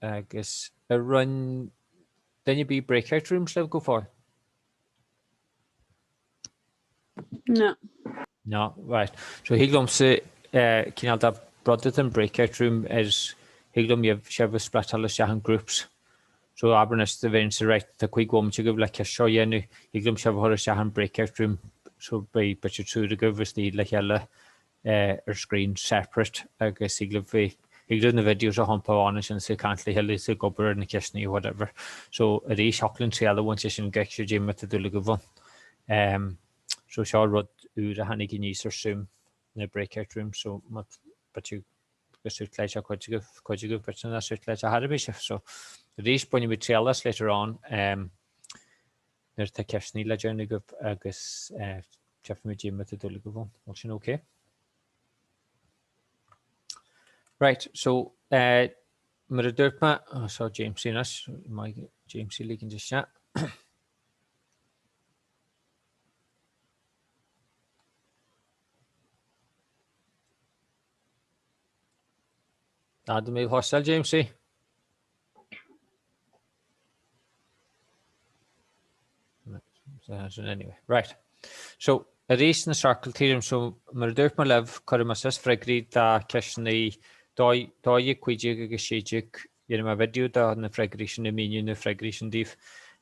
Agus ar roinn duine ar bith breakout rooms libh go fóill? No. No, right. So thig liomsa cineál de rud atá in breakout room is thig liom sibh a spliteáil isteach in groups. So abair anois dá mbeinnse right tá 5 bhomaite agaibh le ceist seo a dhéanamh, thig liom sibh a chur isteach in breakout room so beidh b'fhéidir triúr agaibh istigh le chéile ar screen separate agus thig libh bheith thig libh na videos a thumpáil on ansin is ag caint le chéile is ag obair ar na ceisteanna whatever. So arís thiocfadh linn triail a bhaint as sin go bhfeicfidh sibh má tá dúil agaibh ann. Um, so seo rud úr a tháinig aníos ar Zoom na breakout rooms so má b'fhéidir go suiteáil sé cuid agaibh cuid agaibh b'fhéidir nach suiteáil sé thar a bith sibh. So arís bainfimid triail as later on um, nuair atá ceisteanna le déanamh agaibh agus tchífimid má tá dúil agaibh ann. Bhfuil sin ok? Right, so uh, mar a dúirt mé, oh, seo Jamesie anois, maith Jamesie ligint isteach. Tá do mé hostel Jamesie. Anyway, right. So, arís na circle theorem, so mar a dúirt mé libh, cuirfidh mé suas freagraí do ceisteanna 12, 15 agus 16, dhéanfaidh mé video de na freagraí sin, ag míniú na freagraí sin daoibh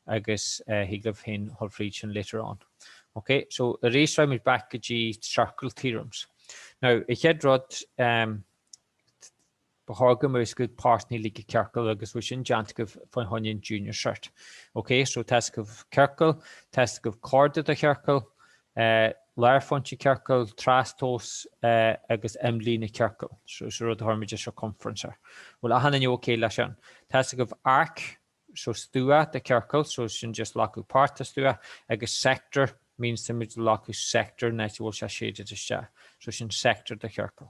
agus thig libh féin dhul fríd sin later on. Ok, so arís raghaimid back go dtí circle theorems. Now, an chéad rud, um, Ba chóir go mbeadh a fhios agaibh páirteanna uilig an ciorcail agus bhfuil sin déanta agaibh fá choinne an Junior Cert. Ok, so tá a fhios agaibh ciorcal, tá a fhios agaibh corda de chiorcal, lárphointe ciorcail, trastomhas agus imlíne ciorcail. So sin rud a chuirimid circumference air. Bhfuil achan duine ok leis sin? Tá a fhios agaibh arc, so stua de ciorcal, so sin just glacadh páirt de stua, agus sector means tá muid ag glacadh sector an áit a bhfuil sé shaded isteach, so sin sector de chiorcal.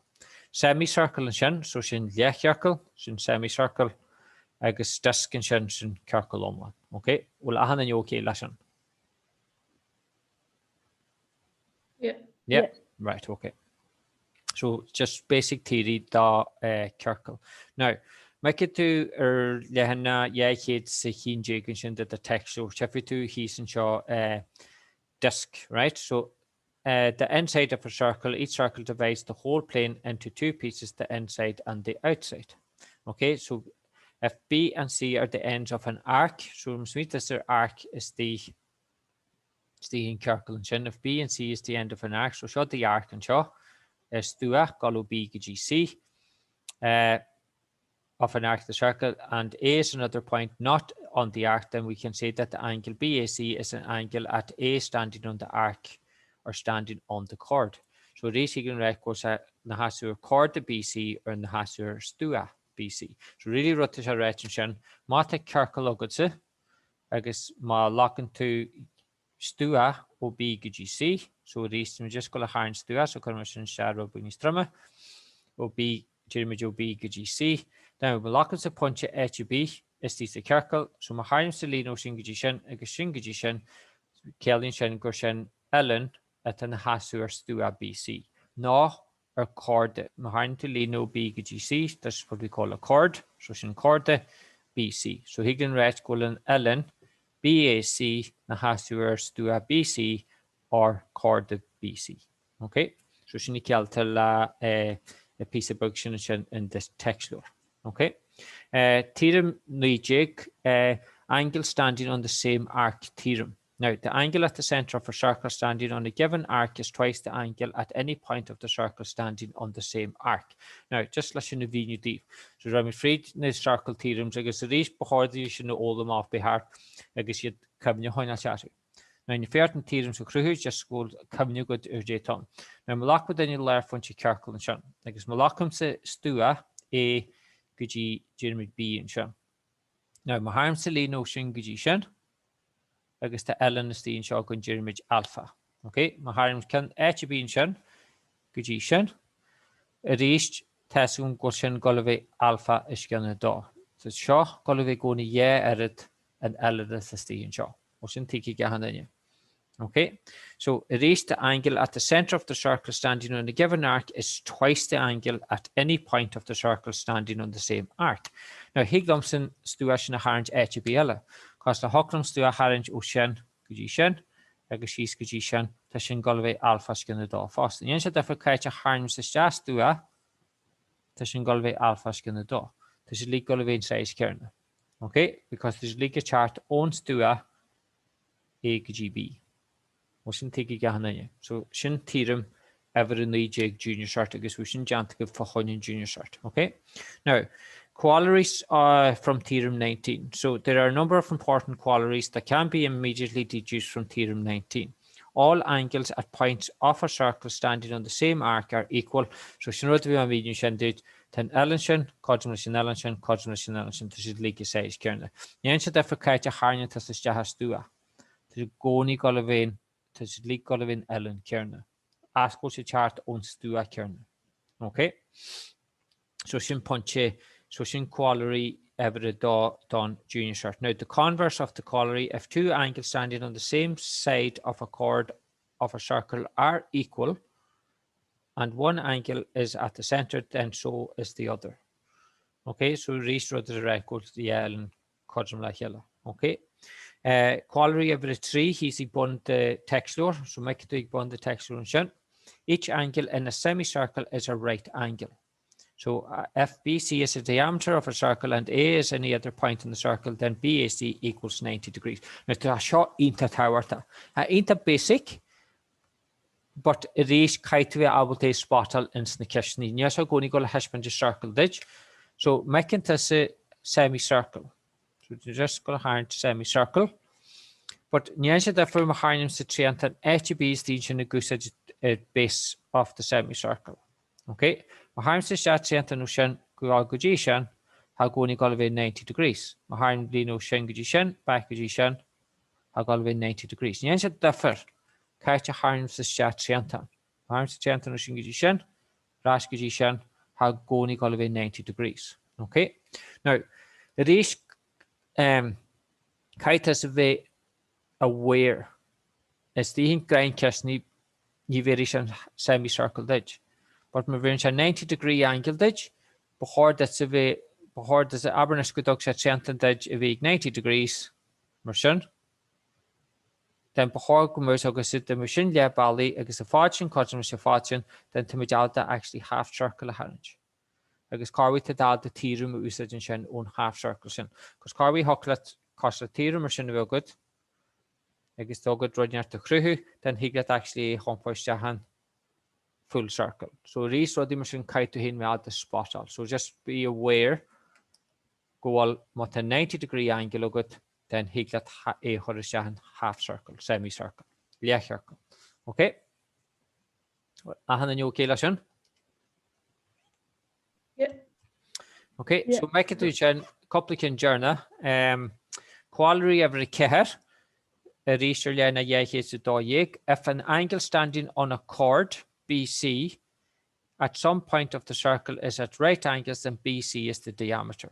Semicircle ansin, so sin leathchiorcal, sin semicircle, agus disc ansin, sin ciorcal iomlán. Ok, bhfuil achan duine ok leis sin? Yeah. Yeah. Right, okay. So just basic theory do uh, ciorcal. Now, má fheiceann tú ar leathanach 211 ansin de do text, so tchífidh tú thíos anseo uh, disc, right? So uh, the inside of a circle, each circle divides the whole plane into two pieces, the inside and the outside. Okay, so if B and C are the ends of an arc, so smaoinigh ar arc is the istigh an ciorcal ansin, if B and C is the end of an arc, so seo the arc anseo, stua, ag dul ó B go dtí C, uh, of an arc the circle, and A is another point not on the arc, then we can say that the angle BAC is an angle at A standing on the arc or standing on the chord. So arís thig linn rá go bhfuil sé ina sheasamh ar corda BC or ina sheasamh ar stua BC. So really rud atá sé ráite ansin, má tá ciorcal agatsa, agus má ghlacann tú stua ó B go dtí C, so arís tá muid just ag dul a tharraingt stua, so cuirfidh mé sin isteach rud beag níos troime, ó B, déarfaimid ó B go dtí C. Now, má ghlacaimse pointe áit ar bith istigh sa chiorcal, so má tharraingimse líne ó sin go dtí sin agus sin go dtí sin, ciallaíonn sin gur sin uillinn atá ina sheasamh ar stua BC, nó ar corda. Má tharraingíonn tú líne ó B go dtí C, this is what we call a chord, so sin corda BC. So thig linn ráit go bhfuil an uillinn BAC ina sheasamh ar stua BC or corda BC. Ok? So sin an chiall atá le an píosa beag sin ansin in this téacsleabhar. Ok? Theorem 19, angle standing on the same arc theorem. Now, the angle at the centre of a circle standing on a given arc is twice the angle at any point of the circle standing on the same arc. Now, just leis sin a mhíniú daoibh. So, raghaimid fríd na circle theorems agus arís ba chóir daoibh sin a fhoghlaim off by heart agus iad cuimhne a choinneáil orthu. Now, ní féidir na theorems a chruthú just go bhfuil cuimhne agat ar cad é atá ann. Now, má ghlacann duine lárphointe ciorcail ansin agus má ghlacaimse stua A go dtí, déarfaimid B ansin. Now, má tharraingimse líne ó sin go dtí sin, agus tá uillinn istigh anseo againn déarfaimid alpha. Ok, má tharraingim ceann áit ar bith ansin go dtí sin, arís tá fhios agam go bhfuil sin ag dul a bheith alpha os cionn 2. So seo ag dul a bheith i gcónaí dhá oiread an uillinn atá istigh anseo. Bhfuil sin tuigthe ag achan duine? Ok, so arís the angle at the centre of the circle standing on a given arc is twice the angle at any point of the circle standing on the same arc. Now thig liomsa an stua sin a tharraingt áit ar bith eile. Cos dá thiocfadh liom stua a tharraingt ó sin go dtí sin agus síos go dtí sin, tá sin ag dul a bheith alfa os cionn 2 fosta. Ní dhéanann sé difear cá háit a tharraingimse isteach stua, tá sin ag dul a bheith alfa os cionn 2. Tá siad uilig ag dul a bheith an size céanna. Ok, because tá siad uilig ag teacht ón stua A go dtí B. Bhfuil sin tuigthe ag achan duine? So, sin theorem uimhir 19 Junior Cert agus bhí sin déanta agaibh fá choinne an Junior Cert. Ok? Now, corollaries from theorem 19. So, there are a number of important corollaries that can be immediately deduced from theorem 19. All angles at points of a circle standing on the same arc are equal. So, sin rud a bhí á mhíniú sin duit. Tá an uillinn sin, cothrom leis an uillinn sin, cothrom leis an uillinn sin, tá siad uilig an size céanna. Ní dhéanann sé difear cá háit a tharraingíonn tusa isteach an stua. Tá siad i gcónaí ag dul a bheith, tá siad uilig ag dul a bheith an uillinn céanna. As go bhfuil siad ag teacht ón stua céanna. Ok? So sin pointe, so sin corollary uimhir 2 don Junior Cert. Now the converse of the corollary, if two angles standing on the same side of a chord of a circle are equal, and one angle is at the centre then so is the other. Ok, so arís rud a rá go bhfuil dhá uillinn cothrom le chéile. Ok. Uh, corollary uimhir 3 thíos ag bun do téacsleabhair, so má fheiceann tú ag bun do téacsleabhair ansin. Each angle in a semicircle is a right angle. So uh, if BC is the diameter of a circle and A is any other point in the circle, then BAC equals 90 degrees. Now tá seo iontach tábhachtach. Tá iontach basic, But arís, caithfidh tú bheith ábalta é a spotáil ins na ceisteanna. Níl sé i gcónaí ag dul a thaispeáint an circle duit. So, má fheiceann tusa semicircle. So, just gonna tharraingt semicircle. But ní dhéanann sé difear má tharraingimse triantán áit ar bith istigh ansin ag úsáid base of the semicircle. Ok? Má tharraingimse isteach triantán ó sin go go dtí sin, tá i gcónaí ag dul a bheith 90 degrees. Má tharraingim líne ó sin go dtí sin, back go dtí sin, tá ag dul a bheith 90 degrees. Ní dhéanann sé difear Cá háit a tharraingimse isteach triantán. Má tharraingimse triantán ó sin go dtí sin, ar ais go dtí sin, tá i gcónaí ag dul a bheith 90 degrees. Ok? Now, arís, um, caithfidh tusa bheith aware. Istigh in gnáthcheisteanna ní bhéarfaidh sé an semicircle duit. But má bheireann sé 90 degree angle duit, ba chóir duit a bheith, ba chóir duit, abair anois go dtug sé triantán duit a bhí ag 90 degrees, mar sin, Then ba chóir go mbeadh agus dá mbeadh sin leath bealaigh agus an fad sin cothrom leis an fad sin, then tá muid ábalta actually half circle a tharraingt. Agus cá bhfuil tú ábalta theorem a úsáid ansin ón half circle sin. Cos cá bhfuil thiocfadh leat cosúil le theorem mar sin a bheith agat agus tá agat rud inteacht a chruthú, then thig leat actually é a chompáil isteach an full circle. So arís rudaí mar sin caithfidh tú féin bheith ábalta spotáil. So just be aware go bhfuil, má tá 90 degree angle agat, then thig leat é a chur isteach in half circle, semicircle, leathchiorcal. Ok? Achan duine ok leis sin? Yeah. Ok, yeah. So má fheiceann tú sin cúpla ceann deireanach. Um, Corollary uimhir 4, arís ar leathanach 212. If an angle standing on a chord BC at some point of the circle is at right angles, then BC is the diameter.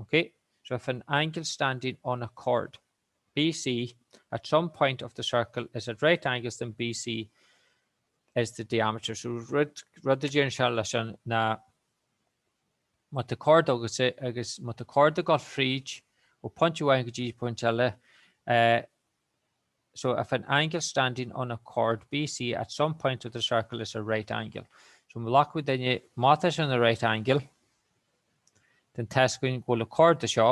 Okay, so if an angle standing on a chord BC at some point of the circle is at right angles, then BC is the diameter. So rud a deireann sé leis sin ná má tá chord agatsa agus má tá chord ag dul fríd ó pointe amháin go dtí pointe eile, uh, So if an angle standing on a chord BC at some point of the circle is a right angle. So má ghlacann duine má tá sé ina right angle, then tá a fhios againn go bhfuil an chord seo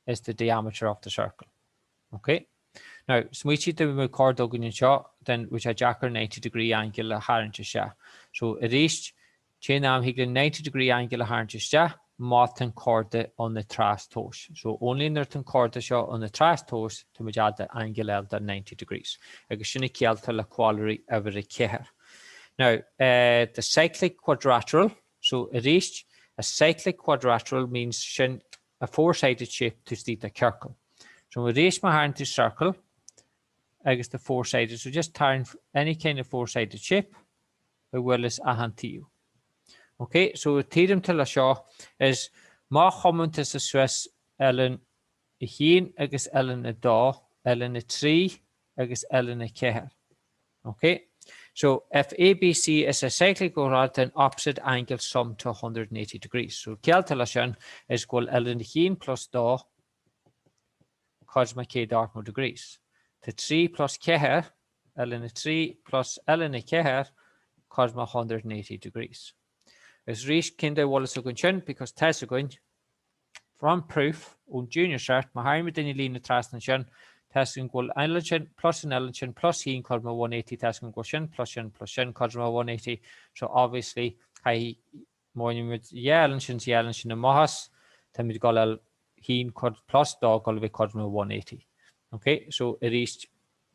is the diameter of the circle. Okay? Now, smaoitigh dá mbeadh chord againn anseo, then bheadh sé deacair 90 degree angle a tharraingt isteach. So arís, Cén am thig linn 90 degree angle a tharraingt isteach má tá an corda ina trastomhas. So only nuair atá an corda seo ina trastomhas tá muid ábalta angle a fháil de 90 degrees. Agus sin an chiall atá le corollary uimhir 4. Now, uh, the cyclic quadrilateral, so arís, a cyclic quadrilateral means sin a four-sided shape taobh istigh de ciorcal. So arís má tharraing tú circle agus the four-sided, so just tarraing any kind of four-sided shape, a bhfuil is achan taobh. Ok, so theorem atá le seo is má chomann tusa suas uillinn 1 agus uillinn 2, uillinn 3 agus uillinn 4. Ok? So, if ABC is a cyclic quadrilateral, then opposite angles sum to 180 degrees. So, ciall atá leis sin is go bhfuil uillinn 1 plus 2 cothrom le 180 degrees. Tá 3 plus 4, uillinn 3 plus uillinn 4 cothrom le 180 degrees. Agus arís, cén dóigh a bhfuil fhios againn sin? Because tá fhios againn from proof ón Junior Cert, má tharraingíonn duine líne trasna ansin, tá fhios againn go bhfuil an uillinn sin plus an uillinn sin plus 1 cothrom le 180, tá fhios againn go bhfuil sin plus sin plus sin cothrom le 180, so obviously caithfidh, má bhaineann muid dhá uillinn sin is dhá uillinn sin amach as, táimid ag dul a fháil 1 plus 2 ag dul a bheith cothrom le 180. Ok, so arís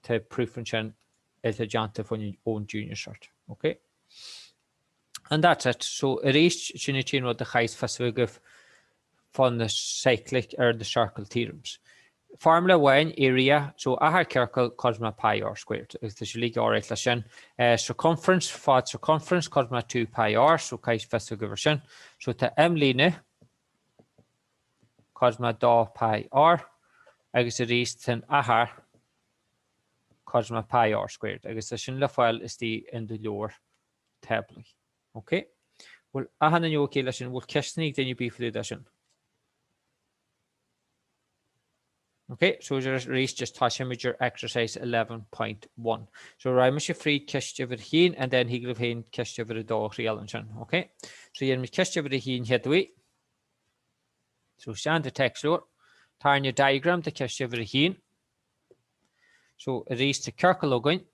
tá proof ansin atá déanta ón Junior Cert. Ok. And that's it. So arís, sin an t-aon rud a chaithfeas fios a bheith agaibh fá na cyclic or the circle theorems. Formula amháin, area, so achar ciorcail cothrom le pi r squared, agus tá sibh uilig alright leis sin. Circumference, fad circumference cothrom le 2 pi r, so caithfidh fios a bheith agaibh ar sin. So tá imlíne cothrom le 2 pi r, agus arís tá an achar cothrom le pi r squared, agus tá sin le fáil istigh in do leabhar táblaí. Ok? Bhfuil achan duine ok leis sin? Bhfuil ceisteanna ag duine ar bith fá dtaobh de sin? Ok, so arís just tosaímid ar exercise 11.1. So raghaidh mise fríd ceist uimhir a haon and then thig libh féin ceist uimhir a dó a thriail ansin. Ok? So dhéanfaimid ceist uimhir a haon chéad uair. So isteach in do téacsleabhar. Tarraing diagram de ceist uimhir a haon. So arís tá ciorcal againn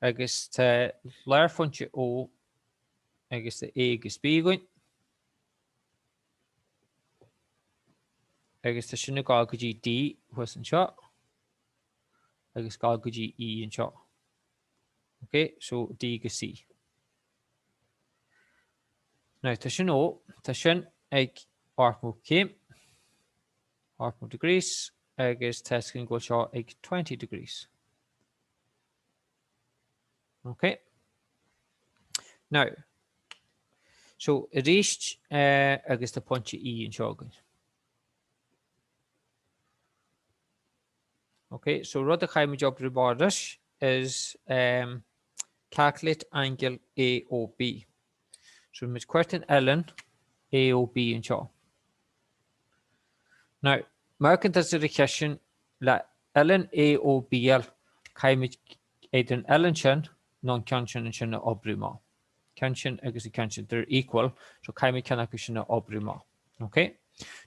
agus tá lárphointe O agus tá A agus B againn agus tá sin ag dul go dtí D thuas anseo agus ag dul go dtí E anseo. Ok, so D go C. Now tá sin O, tá sin ag 80 céim. 80 degrees agus tá fhios againn go bhfuil seo ag 20 degrees. Ok. Now, so arís uh, agus tá pointe E anseo againn. Ok, so rud a chaithfimid oibriú amach anois is um, calculate angle AOB. So muid cuartú an uillinn AOB anseo. Now, mar a amharcann tusa ar an cheist sin, le uillinn AOB a fháil, caithfimid either an uillinn sin nó an ceann sin ansin a oibriú amach. Ceann sin agus an ceann sin, they're equal, so caithfimid ceann acu sin a oibriú amach. Ok?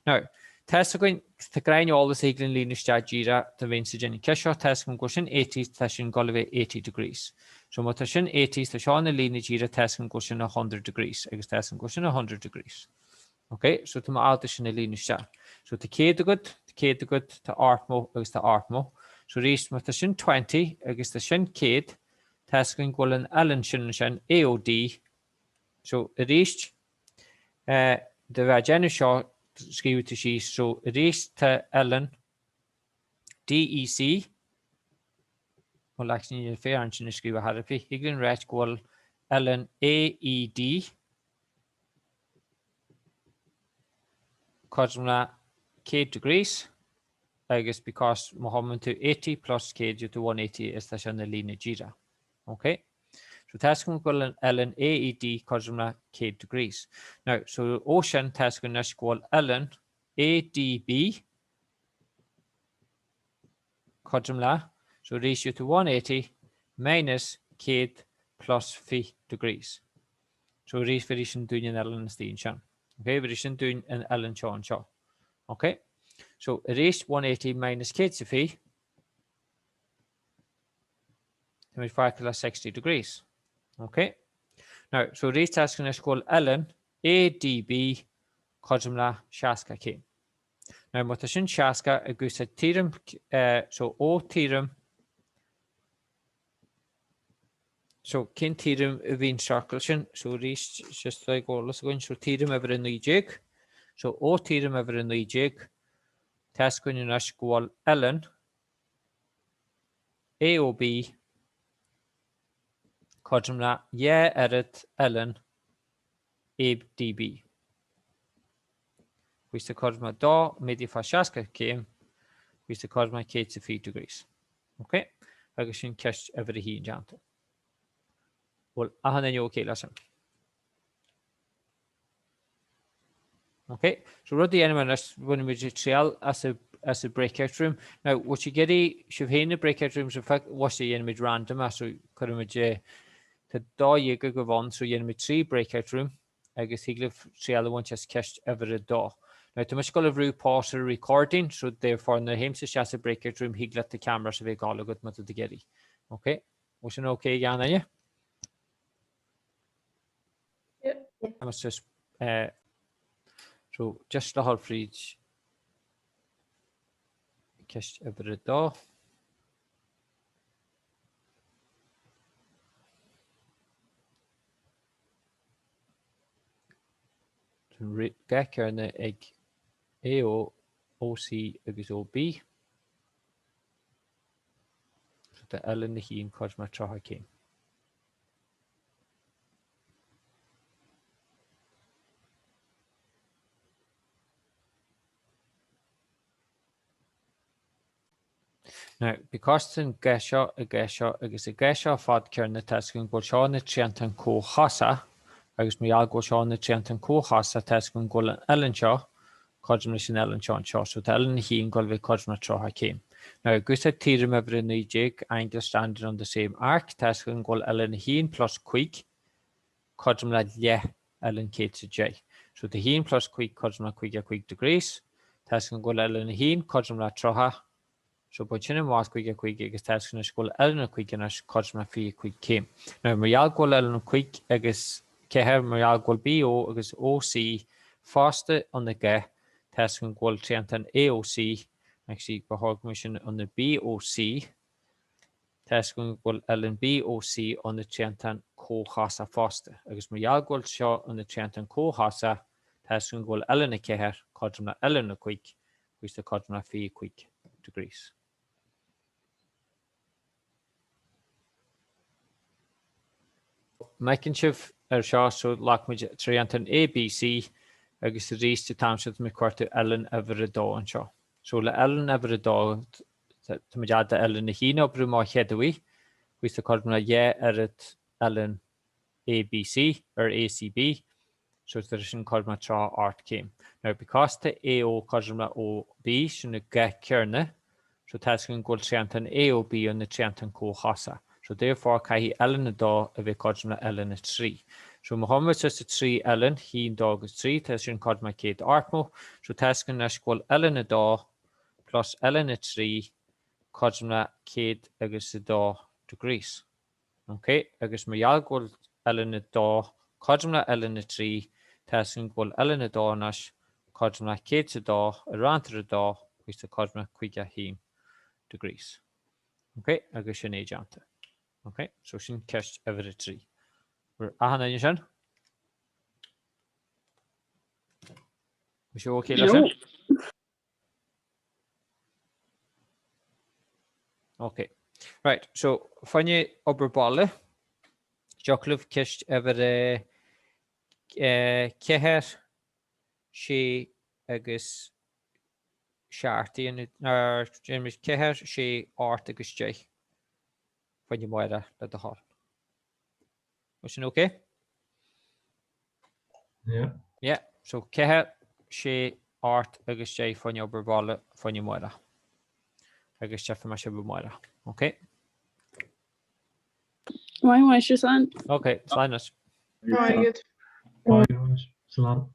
Now, tá fhios againn, tá gnátheolas a thig linn líonadh isteach díreach dá mbeinnse ag déanamh an cheist seo, tá fhios agam go bhfuil sin 80, tá sin ag dul a bheith 80 degrees. So má tá sin 80, tá seo ina líne díreach, tá fhios agam go bhfuil sin 100 degrees, agus tá fhios agam go bhfuil sin 100 degrees. Ok, so tá mé ábalta sin a líonadh isteach. So tá 100 agat, tá 100 agat, tá 80 agus tá 80. So arís, má tá sin 20 agus tá sin 100, tá fhios againn go bhfuil an uillinn sin ansin, AOD. So arís, eh, de bheith ag déanamh seo, scríobh tú síos, so arís tá uillinn DEC, bhuel actually níl féar ansin a scríobh ar chor ar bith, thig linn ráit go bhfuil uillinn AED, cothrom le 100 degrees agus because má thumann tú 80 plus 100 gheobhaidh tú 180 is tá sé ina líne díreach. Ok? So tá fhios agam go bhfuil an uillinn AED cothrom le 100 degrees. Now, so ó sin tá fhios agam anois go bhfuil uillinn ADB cothrom le, so arís gheobhaidh tú 180 minus 100 plus 20 degrees. So arís bhéarfaidh sin dúinn an uillinn istigh ansin. Ok, bhéarfaidh sin dúinn an uillinn seo anseo. Ok, so arís 180 minus 120, táimid fágtha le 60 degrees. Ok, now, so arís tá fhios againn anois go bhfuil uillinn ADB cothrom le 60 céim. Now, má tá sin 60 ag úsáid theorem, so ó theorem, so cén theorem a bhí an ciorcal sin, so arís, just le eolas againn, so theorem uimhir 19, so ó theorem uimhir 19, tá fhios againn anois go bhfuil uillinn AOB cothrom le dhá oiread uillinn ADB. Bhí sé cothrom le 2 méadaithe fá 60 céim. Bhí sé cothrom le 120 degrees. Ok? Agus sin ceist uimhir a haon déanta. Bhfuil achan duine ok leis sin? Ok, so rud a dhéanfaidh anois, bainfimid triail as an as an breakout room. Now, bhfuil sibh ag iarraidh sibh féin na breakout rooms a feic, bhuel dhéanfaimid random as, so cuirfimid tá 12 agaibh ann, so dhéanfaimid 3 breakout room agus thig libh triail a bhaint as ceist uimhir a dó. Now, tá mise ag dul a bhrú pause ar recording, so therefore nuair a théimse isteach sa breakout room thig leat do camera a bheith ag gabháil agat má tá tú ag iarraidh. Ok, bhfuil sin ok ag achan duine? Agus just eh, so just le dhul fríd ceist uimhir a dó. Ga céarna ag AO, OC agus OB. So tá uillinn a haon cothrom le 30 céim. Now, because tá an ga seo, an ga seo agus an ga seo fad céarna tá 'fhios againn go bhfuil seo ina triantán comhchosach agus mar gheall go bhfuil seo ina triantán comhchosach tá 'fhios againn go bhfuil an uillinn seo cothrom leis an uillinn seo anseo, so tá uillinn a haon ag gabháil a bheith cothrom le 30 céim. Now, ag úsáid theorem uimhir 19, angles standing on the same arc, tá 'fhios againn go bhfuil uillinn 1 plus 5 cothrom le leath uillinn 110. So tá 1 plus 5 cothrom le 55 degrees, tá 'fhios againn go bhfuil uillinn 1 cothrom le 30, So bain sin amach 55 agus tá 'fhios againn anois go bhfuil uillinn a 5 anois cothrom le 25 céim. Now mar gheall go bhfuil uillinn 5 agus 4, mar gheall go bhfuil BO agus OC fosta ina ga, tá 'fhios againn go bhfuil triantán AOC, actually ba chóir go mbeadh sin ina BOC, tá 'fhios againn go bhfuil uillinn BOC ina triantán comhchosach fosta. Agus mar gheall go bhfuil seo ina triantán comhchosach, tá 'fhios againn go bhfuil uillinn a 4 cothrom le uillinn a 5 agus tá cothrom le 25 degrees. Má fheiceann sibh ar seo, so ghlac muid triantán ABC agus arís an t-am seo tá muid ag cuartú uillinn uimhir a dó anseo. So le uillinn uimhir a dó tá muid ábalta uillinn a haon a oibriú amach chéaduair, agus tá cothrom le dhá oiread uillinn ABC ar ACB, so tá sin cothrom le 38 céim. Now because tá AO cothrom le OB, sin na ga céarna, so tá 'fhios againn go bhfuil triantán AOB ina triantán comhchosach. So therefore caithfidh uillinn 2 a bheith cothrom le uillinn 3. So má chuireann muid suas an 3 uillinn, 1, 2 agus 3, tá sin cothrom le 180. So tá 'fhios againn anois go bhfuil uillinn 2 plus uillinn 3 cothrom le 100 agus 2 degrees. Ok, agus mar gheall go bhfuil uillinn 2 cothrom le uillinn 3, tá 'fhios againn go bhfuil uillinn 2 anois cothrom le 102 a roinnt ar 2, agus tá cothrom le 51 degrees. Ok, agus sin é déanta. Ok, so sin ceist uimhir 3. Bhfuil achan duine sin? Bhfuil sé ok le sin? Ok. Right, so fá choinne obair baile. Thiocfadh libh ceist uimhir a 4, 6 agus 7 a dhéanamh, déanfaimid 4, 6, 8 agus 10 fá choinne amárach le do thoil. Bhfuil sin ok? Yeah. Yeah, so 4, 6, 8 agus 10 fá choinne obair bhaile fá choinne amárach. Agus tchífidh mé sibh amárach. Ok? Maith, maith, slán. Ok, slán anois. Maith. Bye, slán.